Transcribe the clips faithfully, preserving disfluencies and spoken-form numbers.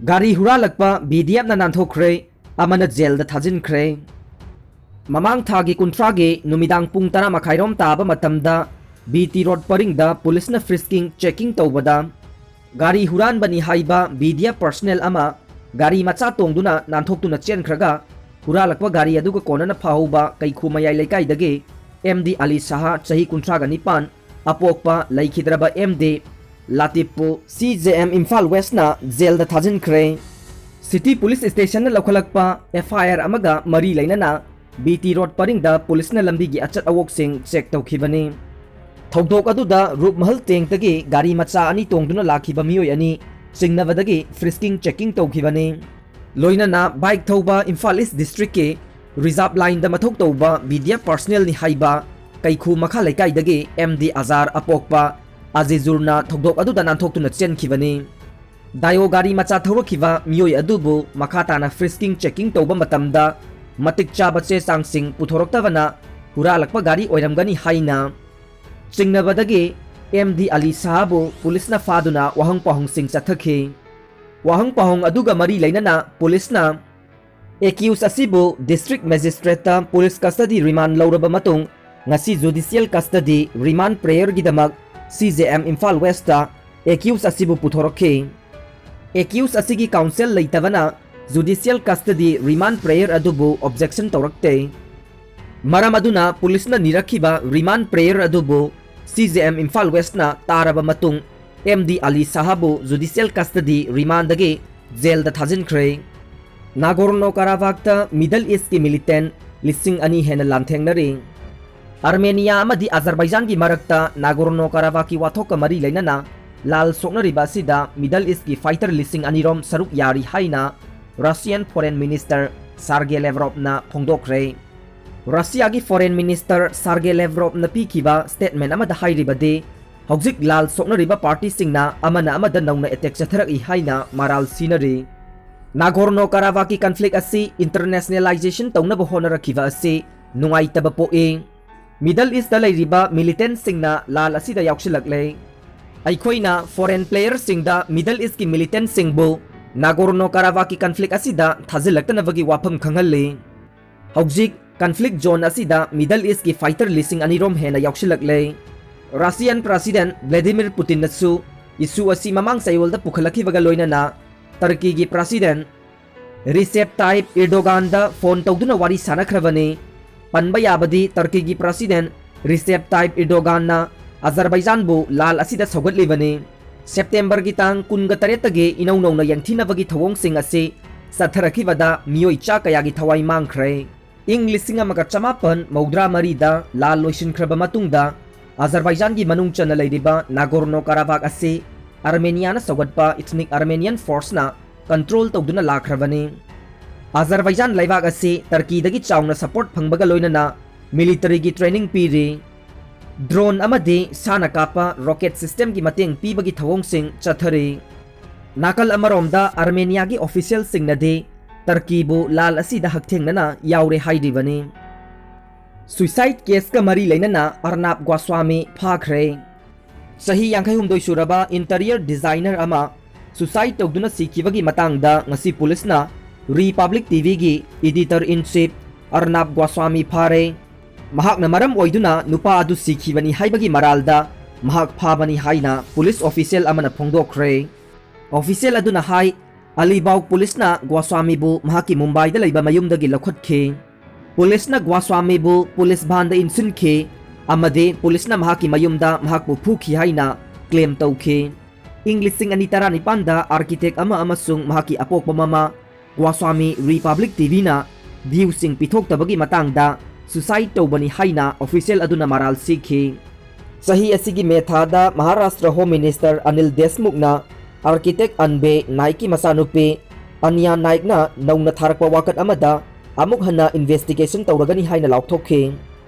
ꯒꯥꯔꯤ ꯍꯨꯔꯥꯜꯂꯛꯄ ꯕꯤ ꯗꯤ ꯑꯦꯐꯅ ꯅꯥꯟꯊꯣꯛꯈ꯭ꯔꯦ, ꯑꯃꯅ ꯖꯦꯜꯗ ꯊꯥꯖꯤꯟꯈ꯭ꯔꯦ꯫ ꯃꯃꯥꯡ ꯊꯥꯒꯤ ꯀꯨꯟꯊ꯭ꯔꯥꯒꯤ ꯅꯨꯃꯤꯗꯥꯡ ꯄꯨꯡ ꯇꯔꯥ ꯃꯈꯥꯏꯔꯣꯝ ꯇꯥꯕ ꯃꯇꯝꯗ ꯕꯤ ꯇꯤ ꯔꯣꯗ ꯄꯔꯤꯡꯗ ꯄꯨꯂꯤꯁꯅ ꯐ꯭ꯔꯤꯁꯀꯤꯡ ꯆꯦꯀꯤꯡ ꯇꯧꯕꯗ ꯒꯥꯔꯤ ꯍꯨꯔꯥꯟꯕꯅꯤ ꯍꯥꯏꯕ ꯕꯤ ꯗꯤ ꯑꯦꯐ ꯄꯔꯁꯅꯦꯜ ꯑꯃ ꯒꯥꯔꯤ ꯃꯆꯥ ꯇꯣꯡꯗꯨꯅ ꯅꯥꯟꯊꯣꯛꯇꯨꯅ ꯆꯦꯟꯈ꯭ꯔꯒ ꯍꯨꯔꯥꯜꯂꯛꯄ ꯒꯥꯔꯤ ꯑꯗꯨꯒ ꯀꯣꯟꯅꯅ ꯐꯥꯍꯧꯕ ꯀꯩꯈꯨ ꯃꯌꯥꯏ ꯂꯩꯀꯥꯏꯗꯒꯤ ꯑꯦꯝ ꯗꯤ ꯑꯂꯤ ꯁꯍꯥ, ꯆꯍꯤ ꯀꯨꯟꯊ꯭ꯔꯥꯒ ꯅꯤꯄꯥꯟ, ꯑꯄꯣꯛꯄ ꯂꯩꯈꯤꯗ꯭ꯔꯕ ꯑꯦꯝ ꯗꯤ ꯂꯥꯇꯤꯞꯄꯨ ꯁꯤ ꯖꯦ ꯑꯦꯝ ꯏꯝꯐꯥꯜ ꯋꯦꯁꯅ ꯖꯦꯜꯗ ꯊꯥꯖꯤꯟꯈ꯭ꯔꯦ꯫ ꯁꯤꯇꯤ ꯄꯨꯂꯤꯁ ꯁ꯭ꯇꯦꯁꯟꯅ ꯂꯧꯈꯠꯂꯛꯄ ꯑꯦꯐ ꯑꯥꯏ ꯑꯥꯔ ꯑꯃꯒ ꯃꯔꯤ ꯂꯩꯅꯅ ꯕꯤ ꯇꯤ ꯔꯣꯗ ꯄꯔꯤꯡꯗ ꯄꯨꯂꯤꯁꯅ ꯂꯝꯕꯤꯒꯤ ꯑꯆꯠ ꯑꯋꯣꯛꯁꯤꯡ ꯆꯦꯛ ꯇꯧꯈꯤꯕꯅꯤ꯫ ꯊꯧꯗꯣꯛ ꯑꯗꯨꯗ ꯔꯨꯞꯃꯍꯜ ꯇꯦꯡꯇꯒꯤ ꯒꯥꯔꯤ ꯃꯆꯥ ꯑꯅꯤ ꯇꯣꯡꯗꯨꯅ ꯂꯥꯛꯈꯤꯕ ꯃꯤꯑꯣꯏ ꯑꯅꯤ ꯆꯤꯡꯅꯕꯗꯒꯤ ꯐ꯭ꯔꯤꯁꯀꯤꯡ ꯆꯦꯀꯤꯡ ꯇꯧꯈꯤꯕꯅꯤ꯫ ꯂꯣꯏꯅꯅ ꯕꯥꯏꯛ ꯊꯧꯕ ꯏꯝꯐꯥꯜ ꯏꯁ ꯗꯤꯁꯇ꯭ꯔꯤꯛꯀꯤ ꯔꯤꯖꯥꯔꯚ ꯂꯥꯏꯟꯗ ꯃꯊꯧ ꯇꯧꯕ ꯕꯤ ꯗꯤ ꯑꯦꯐ ꯄꯔꯁꯅꯦꯜꯅꯤ ꯍꯥꯏꯕ ꯀꯩꯈꯨ ꯃꯈꯥ ꯂꯩꯀꯥꯏꯗꯒꯤ ꯑꯦꯝ ꯗꯤ ꯑꯖꯥꯔ, ꯑꯄꯣꯛꯄ ꯑꯖꯤꯖꯨꯔꯅ ꯊꯧꯗꯣꯛ ꯑꯗꯨꯗ ꯅꯥꯟꯊꯣꯛꯇꯨꯅ ꯆꯦꯟꯈꯤꯕꯅꯤ꯫ ꯗꯥꯏꯑꯣ ꯒꯥꯔꯤ ꯃꯆꯥ ꯊꯧꯔꯛꯈꯤꯕ ꯃꯤꯑꯣꯏ ꯑꯗꯨꯕꯨ ꯃꯈꯥ ꯇꯥꯅ ꯐ꯭ꯔꯤꯁꯀꯤꯡ ꯆꯦꯀꯤꯡ ꯇꯧꯕ ꯃꯇꯝꯗ ꯃꯇꯤꯛ ꯆꯥꯕ ꯆꯦ ꯆꯥꯡꯁꯤꯡ ꯄꯨꯊꯣꯔꯛꯇꯕꯅ ꯍꯨꯔꯥꯜꯂꯛꯄ ꯒꯥꯔꯤ ꯑꯣꯏꯔꯝꯒꯅꯤ ꯍꯥꯏꯅ ꯆꯤꯡꯅꯕꯗꯒꯤ ꯑꯦꯝ ꯗꯤ ꯑꯂꯤ ꯁꯍꯥꯕꯨ ꯄꯨꯂꯤꯁꯅ ꯐꯥꯗꯨꯅ ꯋꯥꯍꯪ ꯄꯥꯎꯍꯪꯁꯤꯡ ꯆꯠꯊꯈꯤ꯫ ꯋꯥꯍꯪ ꯄꯥꯎꯍꯪ ꯑꯗꯨꯒ ꯃꯔꯤ ꯂꯩꯅꯅ ꯄꯨꯂꯤꯁꯅ ꯑꯦꯀ꯭ꯌꯨꯁ ꯑꯁꯤꯕꯨ ꯗꯤꯁꯇ꯭ꯔꯤꯛ ꯃꯦꯖꯤꯁꯇ꯭ꯔꯦꯠꯇ ꯄꯨꯂꯤꯁ ꯀꯁꯇꯗꯤ ꯔꯤꯃꯥꯟ ꯂꯧꯔꯕ ꯃꯇꯨꯡ ꯉꯁꯤ ꯖꯨꯗꯤꯁꯤꯌꯦꯜ ꯀꯁꯇꯗꯤ ꯔꯤꯃꯥꯟ ꯄ꯭ꯔꯦꯌꯔꯒꯤꯗꯃꯛ ꯁꯤ ꯖꯦ ꯑꯦꯝ ꯏꯝꯐꯥꯜ ꯋꯦꯁꯇ ꯑꯦꯀ꯭ꯌꯨꯁ ꯑꯁꯤꯕꯨ ꯄꯨꯊꯣꯔꯛꯈꯤ꯫ ꯑꯦꯀ꯭ꯌꯨꯁ ꯑꯁꯤꯒꯤ ꯀꯥꯎꯟꯁꯤꯜ ꯂꯩꯇꯕꯅ ꯖꯨꯗꯤꯁꯤꯌꯦꯜ ꯀꯁꯇꯗꯤ ꯔꯤꯃꯥꯟ ꯄ꯭ꯔꯦꯌꯔ ꯑꯗꯨꯕꯨ ꯑꯣꯕꯖꯦꯛꯁꯟ ꯇꯧꯔꯛꯇꯦ꯫ ꯃꯔꯝ ꯑꯗꯨꯅ ꯄꯨꯂꯤꯁꯅ ꯅꯤꯔꯛꯈꯤꯕ ꯔꯤꯃꯥꯟ ꯄ꯭ꯔꯦꯌꯔ ꯑꯗꯨꯕꯨ ꯁꯤ ꯖꯦ ꯑꯦꯝ ꯏꯝꯐꯥꯜ ꯋꯦꯁꯅ ꯇꯥꯔꯕ ꯃꯇꯨꯡ ꯑꯦꯝ ꯗꯤ ꯑꯂꯤ ꯁꯍꯥꯕꯨ ꯖꯨꯗꯤꯁꯤꯌꯦꯜ ꯀꯁꯇꯗꯤ ꯔꯤꯃꯥꯟꯗꯒꯤ ꯖꯦꯜꯗ ꯊꯥꯖꯤꯟꯈ꯭ꯔꯦ꯫ ꯅꯥꯒꯣꯔꯅꯣ ꯀꯥꯔꯥꯕꯥꯛꯇ ꯃꯤꯗꯜ ꯏꯁꯀꯤ ꯃꯤꯂꯤꯇꯦꯟ ꯂꯤꯁꯤꯡ ꯑꯅꯤ ꯍꯦꯟꯅ ꯂꯥꯟꯊꯦꯡꯅꯔꯤ꯫ ꯑꯥꯔꯃꯦꯅꯤꯌꯥ ꯑꯃꯗꯤ ꯑꯖꯔꯕꯥꯏꯖꯥꯟꯒꯤ ꯃꯔꯛꯇ ꯅꯥꯒꯣꯔꯅꯣ ꯀꯥꯔꯥꯕꯥꯛꯀꯤ ꯋꯥꯊꯣꯛꯀ ꯃꯔꯤ ꯂꯩꯅꯅ ꯂꯥꯜ ꯁꯣꯛꯅꯔꯤꯕ ꯑꯁꯤꯗ ꯃꯤꯗꯜ ꯏꯁꯀꯤ ꯐꯥꯏꯇꯔ ꯂꯤꯁꯤꯡ ꯑꯅꯤꯔꯣꯝ ꯁꯔꯨꯛ ꯌꯥꯔꯤ ꯍꯥꯏꯅ ꯔꯁꯤꯌꯟ ꯐꯣꯔꯦꯟ ꯃꯤꯅꯤꯁꯇꯔ ꯁꯥꯔꯒꯦ ꯂꯦꯚ꯭ꯔꯣꯞꯅ ꯐꯣꯡꯗꯣꯛꯈ꯭ꯔꯦ꯫ ꯔꯁꯤꯌꯥꯒꯤ ꯐꯣꯔꯦꯟ ꯃꯤꯅꯤꯁꯇꯔ ꯁꯥꯔꯒꯦ ꯂꯦꯚ꯭ꯔꯣꯞꯅ ꯄꯤꯈꯤꯕ ꯁ꯭ꯇꯦꯠꯃꯦꯟ ꯑꯃꯗ ꯍꯥꯏꯔꯤꯕꯗꯤ, ꯍꯧꯖꯤꯛ ꯂꯥꯜ ꯁꯣꯛꯅꯔꯤꯕ ꯄꯥꯔꯇꯤꯁꯤꯡꯅ ꯑꯃꯅ ꯑꯃꯗ ꯅꯧꯅ ꯑꯦꯇꯦꯛ ꯆꯠꯊꯔꯛꯏ ꯍꯥꯏꯅ ꯃꯔꯥꯜ ꯁꯤꯅꯔꯤ꯫ ꯅꯥꯒꯣꯔꯅꯣ ꯀꯥꯔꯥꯕꯥꯛꯀꯤ ꯀꯟꯐ꯭ꯂꯤꯛ ꯑꯁꯤ ꯏꯟꯇꯔꯅꯦꯁꯅꯦꯂꯥꯏꯖꯦꯁꯟ ꯇꯧꯅꯕ ꯍꯣꯠꯅꯔꯛꯈꯤꯕ ꯑꯁꯤ ꯅꯨꯡꯉꯥꯏꯇꯕ ꯄꯣꯛꯏ꯫ ꯃꯤꯗꯜ ꯏꯁꯇ ꯂꯩꯔꯤꯕ ꯃꯤꯂꯤꯇꯦꯟꯁꯤꯡꯅ ꯂꯥꯜ ꯑꯁꯤꯗ ꯌꯥꯎꯁꯤꯜꯂꯛꯂꯦ꯫ ꯑꯩꯈꯣꯏꯅ ꯐꯣꯔꯦꯟ ꯄ꯭ꯂꯦꯌꯔꯁꯤꯡꯗ ꯃꯤꯗꯜ ꯏꯁꯀꯤ ꯃꯤꯂꯤꯇꯦꯟꯁꯤꯡꯕꯨ ꯅꯥꯒꯣꯔꯅꯣ ꯀꯥꯔꯥꯕꯥꯛꯀꯤ ꯀꯟꯐ꯭ꯂꯤꯛ ꯑꯁꯤꯗ ꯊꯥꯖꯤꯜꯂꯛꯇꯅꯕꯒꯤ ꯋꯥꯐꯝ ꯈꯪꯍꯜꯂꯤ꯫ ꯍꯧꯖꯤꯛ ꯀꯟꯐ꯭ꯂꯤꯛ ꯖꯣꯟ ꯑꯁꯤꯗ ꯃꯤꯗꯜ ꯏꯁꯀꯤ ꯐꯥꯏꯇꯔ ꯂꯤꯁꯤꯡ ꯑꯅꯤ ꯔꯣꯝ ꯍꯦꯟꯅ ꯌꯥꯎꯁꯤꯜꯂꯛꯂꯦ꯫ ꯔꯁꯤꯌꯥꯟ ꯄ꯭ꯔꯁꯤꯗꯦꯟ ꯚ꯭ꯂꯦꯗꯤꯃꯤꯔ ꯄꯨꯇꯤꯟꯅꯁꯨ ꯏꯁꯨ ꯑꯁꯤ ꯃꯃꯥꯡ ꯆꯌꯣꯜꯗ ꯄꯨꯈꯠꯂꯛꯈꯤꯕꯒ ꯂꯣꯏꯅꯅ ꯇꯔꯀꯤꯒꯤ ꯄ꯭ꯔꯁꯤꯗꯦꯟ ꯔꯤꯁꯦꯞ ꯇꯥꯏꯞ ꯏꯔꯗꯣꯒꯥꯟꯗ ꯐꯣꯟ ꯇꯧꯗꯨꯅ ꯋꯥꯔꯤ ꯁꯥꯅꯈ꯭ꯔꯕꯅꯤ꯫ ꯄꯟꯕ ꯌꯥꯕꯗꯤ ꯇꯔꯀꯤꯒꯤ ꯄ꯭ꯔꯁꯤꯗꯦꯟ ꯔꯤꯁꯦꯞ ꯇꯥꯏꯞ ꯏꯔꯗꯣꯒꯥꯟꯅ ꯑꯖꯔꯕꯥꯏꯖꯥꯟꯕꯨ ꯂꯥꯜ ꯑꯁꯤꯗ ꯁꯧꯒꯠꯂꯤꯕꯅꯤ꯫ ꯁꯦꯞꯇꯦꯝꯕꯔꯒꯤ ꯇꯥꯡ ꯀꯨꯟꯒ ꯇꯔꯦꯠꯇꯒꯤ ꯏꯅꯧ ꯅꯧꯅ ꯌꯦꯡꯊꯤꯅꯕꯒꯤ ꯊꯧꯑꯣꯡꯁꯤꯡ ꯑꯁꯤ ꯆꯠꯊꯔꯛꯈꯤꯕꯗ ꯃꯤꯑꯣꯏ ꯆꯥ ꯀꯌꯥꯒꯤ ꯊꯋꯥꯏ ꯃꯥꯡꯈ꯭ꯔꯦ꯫ ꯏꯪ ꯂꯤꯁꯤꯡ ꯑꯃꯒ ꯆꯃꯥꯄꯟ ꯃꯧꯗ꯭ꯔꯥ ꯃꯔꯤꯗ ꯂꯥꯜ ꯂꯣꯏꯁꯤꯟꯈ꯭ꯔꯕ ꯃꯇꯨꯡꯗ ꯑꯖꯔꯕꯥꯏꯖꯥꯟꯒꯤ ꯃꯅꯨꯡ ꯆꯟꯅ ꯂꯩꯔꯤꯕ ꯅꯥꯒꯣꯔꯅꯣ ꯀꯥꯔꯥꯕꯥꯛ ꯑꯁꯤ ꯑꯥꯔꯃꯦꯅꯤꯌꯥꯅ ꯁꯧꯒꯠꯄ ꯏꯊꯅꯤꯛ ꯑꯥꯔꯃꯦꯅꯤꯌꯟ ꯐꯣꯔꯁꯅ ꯀꯟꯇ꯭ꯔꯣꯜ ꯇꯧꯗꯨꯅ ꯂꯥꯛꯈ꯭ꯔꯕꯅꯤ꯫ ꯑꯖꯔꯕꯥꯏꯖꯥꯟ ꯂꯩꯕꯥꯛ ꯑꯁꯤ ꯇꯔꯀꯤꯗꯒꯤ ꯆꯥꯎꯅ ꯁꯄꯣꯔꯠ ꯐꯪꯕꯒ ꯂꯣꯏꯅꯅ ꯃꯤꯂꯤꯇꯔꯤꯒꯤ ꯇ꯭ꯔꯦꯅꯤꯡ ꯄꯤꯔꯤ꯫ ꯗ꯭ꯔꯣꯟ ꯑꯃꯗꯤ ꯁꯥꯅ ꯀꯥꯞꯄ ꯔꯣꯀꯦꯠ ꯁꯤꯁꯇꯦꯝꯒꯤ ꯃꯇꯦꯡ ꯄꯤꯕꯒꯤ ꯊꯧꯑꯣꯡꯁꯤꯡ ꯆꯠꯊꯔꯤ꯫ ꯅꯥꯀꯜ ꯑꯃꯔꯣꯝꯗ ꯑꯥꯔꯃꯦꯅꯤꯌꯥꯒꯤ ꯑꯣꯐꯤꯁꯤꯌꯦꯜꯁꯤꯡꯅꯗꯤ ꯇꯔꯀꯤꯕꯨ ꯂꯥꯜ ꯑꯁꯤꯗ ꯍꯛꯊꯦꯡꯅꯅ ꯌꯥꯎꯔꯦ ꯍꯥꯏꯔꯤꯕꯅꯤ꯫ ꯁꯨꯏꯁꯥꯏꯗ ꯀꯦꯁꯀ ꯃꯔꯤ ꯂꯩꯅꯅ ꯑꯔꯅꯥꯕ ꯒꯣꯁ꯭ꯋꯥꯃꯤ ꯐꯥꯈ꯭ꯔꯦ꯫ ꯆꯍꯤ ꯌꯥꯡꯈꯩ ꯍꯨꯝꯗꯣꯏ ꯁꯨꯔꯕ ꯏꯟꯇꯔꯤꯌꯔ ꯗꯤꯖꯥꯏꯅꯔ ꯑꯃ ꯁꯨꯁꯥꯏꯗ ꯇꯧꯗꯨꯅ ꯁꯤꯈꯤꯕꯒꯤ ꯃꯇꯥꯡꯗ ꯉꯁꯤ ꯄꯨꯂꯤꯁꯅ ꯔꯤꯄꯕ꯭ꯂꯤꯛ ꯇꯤꯚꯤꯒꯤ ꯏꯗꯤꯇꯔ ꯏꯟ ꯆꯤꯐ ꯑꯔꯅꯥꯕ ꯒꯣꯁ꯭ꯋꯥꯃꯤ ꯐꯥꯔꯦ꯫ ꯃꯍꯥꯛꯅ ꯃꯔꯝ ꯑꯣꯏꯗꯨꯅ ꯅꯨꯄꯥ ꯑꯗꯨ ꯁꯤꯈꯤꯕꯅꯤ ꯍꯥꯏꯕꯒꯤ ꯃꯔꯥꯜꯗ ꯃꯍꯥꯛ ꯐꯥꯕꯅꯤ ꯍꯥꯏꯅ ꯄꯨꯂꯤꯁ ꯑꯣꯐꯤꯁꯤꯌꯦꯜ ꯑꯃꯅ ꯐꯣꯡꯗꯣꯛꯈ꯭ꯔꯦ꯫ ꯑꯣꯐꯤꯁꯤꯌꯦꯜ ꯑꯗꯨꯅ ꯍꯥꯏ, ꯑꯂꯤꯕꯥꯎ ꯄꯨꯂꯤꯁꯅ ꯒꯣꯁ꯭ꯋꯥꯃꯤꯕꯨ ꯃꯍꯥꯛꯀꯤ ꯃꯨꯝꯕꯥꯏꯗ ꯂꯩꯕ ꯃꯌꯨꯝꯗꯒꯤ ꯂꯧꯈꯠꯈꯤ꯫ ꯄꯨꯂꯤꯁꯅ ꯒꯣꯁ꯭ꯋꯥꯃꯤꯕꯨ ꯄꯨꯂꯤꯁ ꯚꯥꯟꯗ ꯏꯟꯁꯤꯟꯈꯤ ꯑꯃꯗꯤ ꯄꯨꯂꯤꯁꯅ ꯃꯍꯥꯛꯀꯤ ꯃꯌꯨꯝꯗ ꯃꯍꯥꯛꯄꯨ ꯐꯨꯈꯤ ꯍꯥꯏꯅ ꯀ꯭ꯂꯦꯝ ꯇꯧꯈꯤ꯫ ꯏꯪ ꯂꯤꯁꯤꯡ ꯑꯅꯤ ꯇꯔꯥꯅꯤꯄꯥꯟꯗ ꯑꯥꯔꯀꯤꯇꯦꯛ ꯑꯃ ꯑꯃꯁꯨꯡ ꯃꯍꯥꯛꯀꯤ ꯑꯄꯣꯛꯄ ꯃꯃꯥ ꯒꯣꯁ꯭ꯋꯥꯃꯤ ꯔꯤꯄꯕ꯭ꯂꯤꯛ ꯇꯤꯚꯤꯅ ꯗ꯭ꯌꯨꯁꯤꯡ ꯄꯤꯊꯣꯛꯇꯕꯒꯤ ꯃꯇꯥꯡꯗ ꯁꯨꯁꯥꯏꯗ ꯇꯧꯕꯅꯤ ꯍꯥꯏꯅ ꯑꯣꯐꯤꯁꯤꯌꯦꯜ ꯑꯗꯨꯅ ꯃꯔꯥꯜ ꯁꯤꯈꯤ꯫ ꯆꯍꯤ ꯑꯁꯤꯒꯤ ꯃꯦ ꯊꯥꯗ Maharashtra home minister Anil ꯗꯦꯁꯃꯨꯈꯅ architect ꯑꯟꯕꯦ ꯅꯥꯏꯛꯀꯤ ꯃꯆꯥꯅꯨꯄꯤ ꯑꯅꯤꯌꯥ ꯅꯥꯏꯛꯅ ꯅꯧꯅ ꯊꯥꯔꯛꯄ ꯋꯥꯀꯠ ꯑꯃꯗ ꯑꯃꯨꯛ ꯍꯟꯅ ꯏꯟꯚꯦꯁꯇꯤꯒꯦꯁꯟ ꯇꯧꯔꯒꯅꯤ ꯍꯥꯏꯅ ꯂꯥꯎꯊꯣꯛꯈꯤ꯫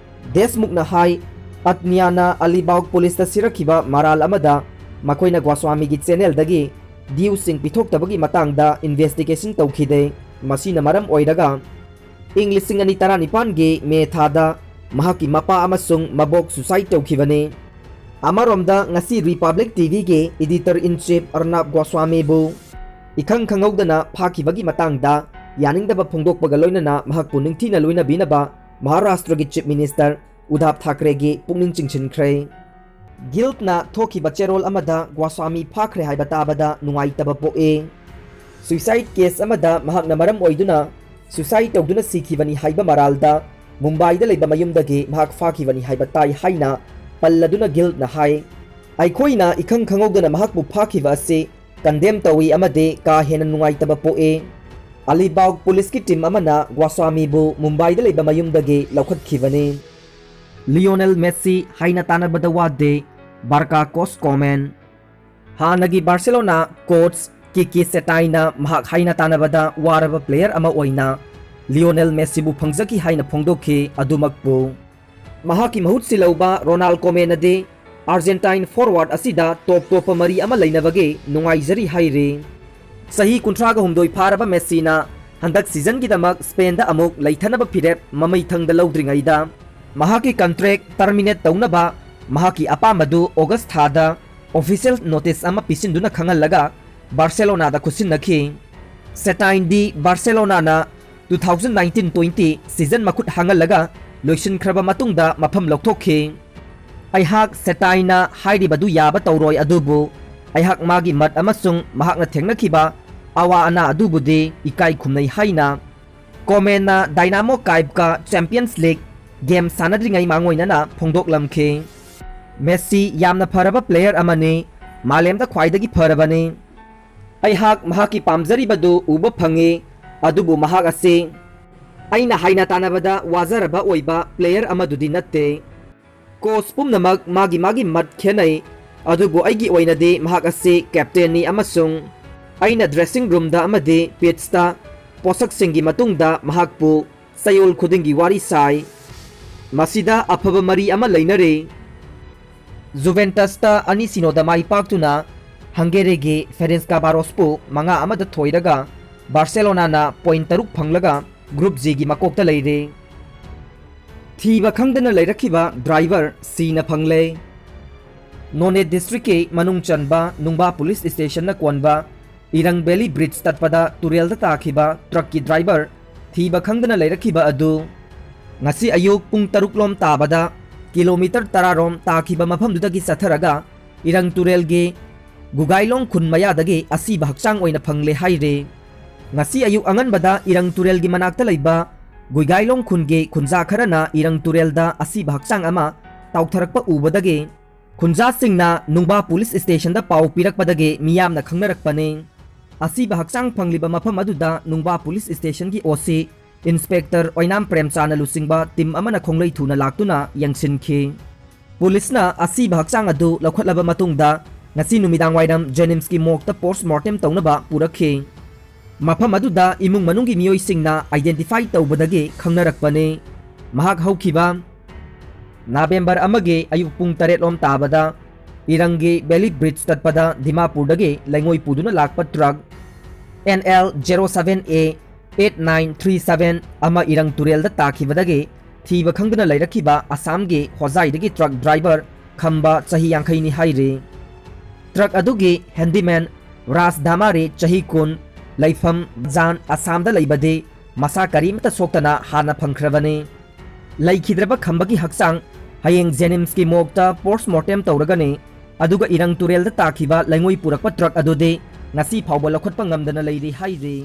ꯗꯦꯁꯃꯨꯈꯅ ꯍꯥꯏ, ꯑꯇꯅꯤꯌꯥꯅ ꯑꯂꯤꯕꯥꯎ ꯄꯨꯂꯤꯁꯇ ꯁꯤꯔꯛꯈꯤꯕ ꯃꯔꯥꯜ ꯑꯃꯗ ꯃꯈꯣꯏꯅ ꯒꯣꯁ꯭ꯋꯥꯃꯤꯒꯤ ꯆꯦꯅꯦꯜꯗꯒꯤ ꯗ꯭ꯌꯨꯁꯤꯡ ꯄꯤꯊꯣꯛꯇꯕꯒꯤ ꯃꯇꯥꯡꯗ ꯏꯟꯚꯦꯁꯇꯤꯒꯦꯁꯟ ꯇꯧꯈꯤꯗꯦ꯫ ꯃꯁꯤꯅ ꯃꯔꯝ ꯑꯣꯏꯔꯒ ꯏꯪ ꯂꯤꯁꯤꯡ ꯑꯅꯤ ꯇꯔꯥꯅꯤꯄꯥꯟꯒꯤ ꯃꯦ ꯊꯥꯗ ꯃꯍꯥꯛꯀꯤ ꯃꯄꯥ ꯑꯃꯁꯨꯡ ꯃꯕꯣꯛ ꯁꯨꯁꯥꯏꯗ ꯇꯧꯈꯤꯕꯅꯤ꯫ ꯑꯃꯔꯣꯝꯗ ꯉꯁꯤ ꯔꯤꯄꯕ꯭ꯂꯤꯛ ꯇꯤꯚꯤꯒꯤ ꯏꯗꯤꯇꯔ ꯏꯟ ꯆꯤꯐ ꯑꯔꯅꯥꯕ ꯒꯣꯁ꯭ꯋꯥꯃꯤꯕꯨ ꯏꯈꯪ ꯈꯪꯍꯧꯗꯅ ꯐꯥꯈꯤꯕꯒꯤ ꯃꯇꯥꯡꯗ ꯌꯥꯅꯤꯡꯗꯕ ꯐꯣꯡꯗꯣꯛꯄꯒ ꯂꯣꯏꯅꯅ ꯃꯍꯥꯛꯄꯨ ꯅꯤꯡꯊꯤꯅ ꯂꯣꯏꯅꯕꯤꯅꯕ ꯃꯍꯥꯔꯥꯁꯇ꯭ꯔꯒꯤ Chief Minister ꯎꯗꯥꯞ ꯊꯥꯀ꯭ꯔꯦꯒꯤ ꯄꯨꯛꯅꯤꯡ ꯆꯤꯡꯁꯤꯟꯈ꯭ꯔꯦ꯫ ꯒꯤꯜꯗꯅ ꯊꯣꯛꯈꯤꯕ ꯆꯦꯔꯣꯜ ꯑꯃꯗ ꯒ꯭ꯋꯥꯁ꯭ꯋꯥꯃꯤ ꯐꯥꯈ꯭ꯔꯦ ꯍꯥꯏꯕ ꯇꯥꯕꯗ ꯅꯨꯡꯉꯥꯏꯇꯕ ꯄꯣꯛꯏ꯫ Suicide case ꯑꯃꯗ ꯃꯍꯥꯛꯅ ꯃꯔꯝ ꯑꯣꯏꯗꯨꯅ suicide ꯇꯧꯗꯨꯅ ꯁꯤꯈꯤꯕꯅꯤ ꯍꯥꯏꯕ ꯃꯔꯥꯜꯗ ꯃꯨꯝꯕꯥꯏꯗ ꯂꯩꯕ ꯃꯌꯨꯝꯗꯒꯤ ꯃꯍꯥꯛ ꯐꯥꯈꯤꯕꯅꯤ ꯍꯥꯏꯕ ꯇꯥꯏ ꯍꯥꯏꯅ ꯄꯜꯂꯗꯨꯅ ꯒꯤꯜꯗꯅ ꯍꯥꯏ꯫ ꯑꯩꯈꯣꯏꯅ ꯏꯈꯪ ꯈꯪꯍꯧꯗꯅ ꯃꯍꯥꯛꯄꯨ ꯐꯥꯈꯤꯕ ꯑꯁꯤ condemn ꯇꯧꯏ ꯑꯃꯗꯤ ꯀꯥ ꯍꯦꯟꯅ ꯅꯨꯡꯉꯥꯏꯇꯕ ꯄꯣꯛꯏ꯫ ꯑꯂꯤꯕꯥꯒ ꯄꯨꯂꯤꯁꯀꯤ team ꯑꯃꯅ ꯒ꯭ꯋꯥꯁ꯭ꯋꯥꯃꯤꯕꯨ ꯃꯨꯝꯕꯥꯏꯗ ꯂꯩꯕ ꯃꯌꯨꯝꯗꯒꯤ ꯂꯧꯈꯠꯈꯤꯕꯅꯤ꯫ ꯂꯤꯑꯣꯅꯦꯜ ꯃꯦꯁꯤ ꯍꯥꯏꯅ ꯇꯥꯟꯅꯕꯗ ꯋꯥꯗꯦ, ꯕꯥꯔꯀꯥ coach comment꯫ ꯍꯥꯟꯅꯒꯤ ꯕꯥꯔꯁꯦꯂꯣꯅꯥ coach ꯀꯤꯀꯤ ꯁꯦꯇꯥꯏꯅ ꯃꯍꯥꯛ ꯍꯥꯏꯅ ꯇꯥꯟꯅꯕꯗ ꯋꯥꯔꯕ player ꯑꯃ ꯑꯣꯏꯅ ꯂꯤꯑꯣꯅꯦꯜ ꯃꯦꯁꯤꯕꯨ ꯐꯪꯖꯈꯤ ꯍꯥꯏꯅ ꯐꯣꯡꯗꯣꯛꯈꯤ꯫ ꯑꯗꯨꯃꯛꯄꯨ ꯃꯍꯥꯛꯀꯤ ꯃꯍꯨꯠ ꯁꯤꯜꯍꯧꯕ ꯔꯣꯅꯥꯜ ꯀꯣꯃꯦꯟꯅꯗꯤ Argentine forward ꯑꯁꯤꯗ top ꯇꯣꯞꯄ ꯃꯔꯤ ꯑꯃ ꯂꯩꯅꯕꯒꯤ ꯅꯨꯡꯉꯥꯏꯖꯔꯤ ꯍꯥꯏꯔꯤ꯫ ꯆꯍꯤ ꯀꯨꯟꯊ꯭ꯔꯥꯒ ꯍꯨꯝꯗꯣꯏ ꯐꯥꯔꯕ ꯃꯦꯁꯤꯅ ꯍꯟꯗꯛ seasonꯒꯤꯗꯃꯛ Spainꯗ ꯑꯃꯨꯛ ꯂꯩꯊꯅꯕ ꯐꯤꯔꯦꯞ ꯃꯃꯩꯊꯪꯗ ꯂꯧꯗ꯭ꯔꯤꯉꯩꯗ ꯃꯍꯥꯛꯀꯤ contract terminate ꯇꯧꯅꯕ ꯃꯍꯥꯛꯀꯤ ꯑꯄꯥꯝꯕꯗꯨ August ꯊꯥꯗ official notice ꯑꯃ ꯄꯤꯁꯤꯟꯗꯨꯅ ꯈꯪꯍꯜꯂꯒ ꯕꯥꯔꯁꯦꯂꯣꯅꯥꯗ ꯈꯨꯠꯁꯤꯟꯅꯈꯤ꯫ ꯁꯦꯇꯥꯏꯟꯗꯤ ꯕꯥꯔꯁꯦꯂꯣꯅꯥꯅ two thousand nineteen twenty season ꯃꯈꯨꯠ ꯍꯥꯡꯍꯜꯂꯒ ꯂꯣꯏꯁꯤꯟꯈ꯭ꯔꯕ ꯃꯇꯨꯡꯗ ꯃꯐꯝ ꯂꯧꯊꯣꯛꯈꯤ꯫ ꯑꯩꯍꯥꯛ ꯁꯦꯇꯥꯏꯅ ꯍꯥꯏꯔꯤꯕꯗꯨ ꯌꯥꯕ ꯇꯧꯔꯣꯏ, ꯑꯗꯨꯕꯨ ꯑꯩꯍꯥꯛ ꯃꯥꯒꯤ ꯃꯠ ꯑꯃꯁꯨꯡ ꯃꯍꯥꯛꯅ ꯊꯦꯡꯅꯈꯤꯕ ꯑꯋꯥ ꯑꯅꯥ ꯑꯗꯨꯕꯨꯗꯤ ꯏꯀꯥꯏ ꯈꯨꯝꯅꯩ ꯍꯥꯏꯅ ꯀꯣꯃꯦꯟꯅ ꯗꯥꯏꯅꯥꯃꯣ ꯀꯥꯏꯞꯀ Champions League game ꯁꯥꯟꯅꯗ꯭ꯔꯤꯉꯩ ꯃꯥꯡꯑꯣꯏꯅꯅ ꯐꯣꯡꯗꯣꯛꯂꯝꯈꯤ꯫ ꯃꯦꯁꯤ ꯌꯥꯝꯅ ꯐꯔꯕ player ꯑꯃꯅꯤ, ꯃꯥꯂꯦꯝꯗ ꯈ꯭ꯋꯥꯏꯗꯒꯤ ꯐꯔꯕꯅꯤ꯫ ꯑꯩꯍꯥꯛ ꯃꯍꯥꯛꯀꯤ ꯄꯥꯝꯖꯔꯤꯕꯗꯨ ꯎꯕ ꯐꯪꯏ, ꯑꯗꯨꯕꯨ ꯃꯍꯥꯛ ꯑꯁꯤ ꯑꯩꯅ ꯍꯥꯏꯅ ꯇꯥꯟꯅꯕꯗ ꯋꯥꯖꯔꯕ ꯑꯣꯏꯕ player ꯑꯃꯗꯨꯗꯤ ꯅꯠꯇꯦ꯫ Coach ꯄꯨꯝꯅꯃꯛ ꯃꯥꯒꯤ ꯃꯥꯒꯤ ꯃꯠ ꯈꯦꯠꯅꯩ, ꯑꯗꯨꯕꯨ ꯑꯩꯒꯤ ꯑꯣꯏꯅꯗꯤ ꯃꯍꯥꯛ ꯑꯁꯤ captainꯅꯤ ꯑꯃꯁꯨꯡ ꯑꯩꯅ dressing roomꯗ ꯑꯃꯗꯤ pitchꯇ ꯄꯣꯠꯁꯛꯁꯤꯡꯒꯤ ꯃꯇꯨꯡꯗ ꯃꯍꯥꯛꯄꯨ ꯆꯌꯣꯜ ꯈꯨꯗꯤꯡꯒꯤ ꯋꯥꯔꯤ ꯁꯥꯏ꯫ ꯃꯁꯤꯗ ꯑꯐꯕ ꯃꯔꯤ ꯑꯃ ꯂꯩꯅꯔꯤ꯫ Juventusꯇ ꯑꯅꯤ ꯁꯤꯅꯣꯗ ꯃꯥꯏ ꯄꯥꯛꯇꯨꯅ Hungaryꯒꯤ Ferencvárosꯄꯨ ꯃꯉꯥ ꯑꯃꯗ ꯊꯣꯏꯔꯒ ꯕꯥꯔꯁꯦꯂꯣꯅꯥꯅ point ꯇꯔꯨꯛ ꯐꯪꯂꯒ Group Gꯒꯤ ꯃꯀꯣꯛꯇ ꯂꯩꯔꯦ꯫ ꯊꯤꯕ ꯈꯪꯗꯅ ꯂꯩꯔꯛꯈꯤꯕ driver ꯁꯤꯅ ꯐꯪꯂꯦ꯫ ꯅꯣꯅꯦ districtꯀꯤ ꯃꯅꯨꯡ ꯆꯟꯕ ꯅꯨꯡꯕꯥ police stationꯅ ꯀꯣꯟꯕ ꯏꯔꯪ ꯚꯦꯂꯤ ꯕ꯭ꯔꯤꯖ ꯇꯠꯄꯗ ꯇꯨꯔꯦꯜꯗ ꯇꯥꯈꯤꯕ ꯇ꯭ꯔꯛꯀꯤ ꯗ꯭ꯔꯥꯏꯚꯔ ꯊꯤꯕ ꯈꯪꯗꯅ ꯂꯩꯔꯛꯈꯤꯕ ꯑꯗꯨ꯫ ꯉꯁꯤ ꯑꯌꯨꯛ ꯄꯨꯡ ꯇꯔꯨꯛ ꯂꯣꯝ ꯇꯥꯕꯗ ꯀꯤꯂꯣꯃꯤꯇꯔ ꯇꯔꯥ ꯔꯣꯝ ꯇꯥꯈꯤꯕ ꯃꯐꯝꯗꯨꯗꯒꯤ ꯆꯠꯊꯔꯒ ꯏꯔꯪ ꯇꯨꯔꯦꯜꯒꯤ ꯒꯨꯒꯥꯏꯂꯣꯡ ꯈꯨꯟ ꯃꯌꯥꯗꯒꯤ ꯑꯁꯤꯕ ꯍꯛꯆꯥꯡ ꯑꯣꯏꯅ ꯐꯪꯂꯦ ꯍꯥꯏꯔꯦ꯫ ꯉꯁꯤ ꯑꯌꯨꯛ ꯑꯉꯟꯕꯗ ꯏꯔꯪ ꯇꯨꯔꯦꯜꯒꯤ ꯃꯅꯥꯛꯇ ꯂꯩꯕ ꯒꯨꯏꯒꯥꯏꯂꯣꯡ ꯈꯨꯟꯒꯤ ꯈꯨꯟꯖꯥ ꯈꯔꯅ ꯏꯔꯪ ꯇꯨꯔꯦꯜꯗ ꯑꯁꯤꯕ ꯍꯛꯆꯥꯡ ꯑꯃ ꯇꯥꯎꯊꯔꯛꯄ ꯎꯕꯗꯒꯤ ꯈꯨꯟꯖꯥꯁꯤꯡꯅ ꯅꯨꯡꯕꯥ ꯄꯨꯂꯤꯁ ꯁ꯭ꯇꯦꯁꯟꯗ ꯄꯥꯎ ꯄꯤꯔꯛꯄꯗꯒꯤ ꯃꯤꯌꯥꯝꯅ ꯈꯪꯅꯔꯛꯄꯅꯤ꯫ ꯑꯁꯤꯕ ꯍꯛꯆꯥꯡ ꯐꯪꯂꯤꯕ ꯃꯐꯝ ꯑꯗꯨꯗ ꯅꯨꯡꯕꯥ ꯄꯨꯂꯤꯁ ꯁ꯭ꯇꯦꯁꯟꯒꯤ ꯑꯣ ꯁꯤ ꯏꯟꯁꯄꯦꯛꯇꯔ ꯑꯣꯏꯅꯥꯝ ꯄ꯭ꯔꯦꯝꯆꯥꯅ ꯂꯨꯆꯤꯡꯕ ꯇꯤꯝ ꯑꯃꯅ ꯈꯣꯡꯂꯩ ꯊꯨꯅ ꯂꯥꯛꯇꯨꯅ ꯌꯦꯡꯁꯤꯟꯈꯤ꯫ ꯄꯨꯂꯤꯁꯅ ꯑꯁꯤꯕ ꯍꯛꯆꯥꯡ ꯑꯗꯨ ꯂꯧꯈꯠꯂꯕ ꯃꯇꯨꯡꯗ ꯉꯁꯤ ꯅꯨꯃꯤꯗꯥꯡꯋꯥꯏꯔꯝ ꯖꯦꯅꯤꯝꯁꯀꯤ ꯃꯣꯔꯒꯇ ꯄꯣꯁꯠꯃꯣꯔꯇꯦꯝ ꯇꯧꯅꯕ ꯄꯨꯔꯛꯈꯤ꯫ ꯃꯐꯝ ꯑꯗꯨꯗ ꯏꯃꯨꯡ ꯃꯅꯨꯡꯒꯤ ꯃꯤꯑꯣꯏꯁꯤꯡꯅ ꯑꯥꯏꯗꯦꯟꯇꯤꯐꯥꯏ ꯇꯧꯕꯗꯒꯤ ꯈꯪꯅꯔꯛꯄꯅꯤ꯫ ꯃꯍꯥꯛ ꯍꯧꯈꯤꯕ ꯅꯕꯦꯝꯕꯔ ꯑꯃꯒꯤ ꯑꯌꯨꯛ ꯄꯨꯡ ꯇꯔꯦꯠ ꯂꯣꯝ ꯇꯥꯕꯗ ꯏꯔꯪꯒꯤ ꯚꯦꯂꯤ ꯕ꯭ꯔꯤꯖ ꯇꯠꯄꯗ ꯗꯤꯃꯥꯄꯨꯔꯗꯒꯤ ꯂꯩꯉꯣꯏ ꯄꯨꯗꯨꯅ ꯂꯥꯛꯄ truck N L zero seven A eight nine three seven ꯑꯃ ꯏꯔꯪ ꯇꯨꯔꯦꯜꯗ ꯇꯥꯈꯤꯕꯗꯒꯤ ꯊꯤꯕ ꯈꯪꯗꯅ ꯂꯩꯔꯛꯈꯤꯕ ꯑꯁꯥꯝꯒꯤ ꯍꯣꯖꯥꯏꯗꯒꯤ ꯇ꯭ꯔꯛ ꯗ꯭ꯔꯥꯏꯚꯔ ꯈꯝꯕ ꯆꯍꯤ ꯌꯥꯡꯈꯩꯅꯤ ꯍꯥꯏꯔꯤ꯫ ꯇ꯭ꯔꯛ ꯑꯗꯨꯒꯤ ꯍꯦꯟꯗꯤꯃꯦꯟ ꯔꯥꯖ ꯙꯥꯃꯥꯔꯤ ꯆꯍꯤ ꯀꯨꯟ, ꯂꯩꯐꯝ ꯖꯥꯟ ꯑꯁꯥꯝꯗ ꯂꯩꯕꯗꯤ ꯃꯁꯥ ꯀꯔꯤꯃꯇ ꯁꯣꯛꯇꯅ ꯍꯥꯟꯅ ꯐꯪꯈ꯭ꯔꯕꯅꯤ꯫ ꯂꯩꯈꯤꯗ꯭ꯔꯕ ꯈꯝꯕꯒꯤ ꯍꯛꯆꯥꯡ ꯍꯌꯦꯡ ꯖꯦꯅꯤꯝꯁꯀꯤ ꯃꯣꯔꯒꯇ ꯄꯣꯁꯠꯃꯣꯔꯇꯦꯝ ꯇꯧꯔꯒꯅꯤ꯫ ꯑꯗꯨꯒ ꯏꯔꯪ ꯇꯨꯔꯦꯜꯗ ꯇꯥꯈꯤꯕ ꯂꯩꯉꯣꯏ ꯄꯨꯔꯛꯄ ꯇ꯭ꯔꯛ ꯑꯗꯨꯗꯤ ꯉꯁꯤ ꯐꯥꯎꯕ ꯂꯧꯈꯠꯄ ꯉꯝꯗꯅ ꯂꯩꯔꯤ ꯍꯥꯏꯔꯤ꯫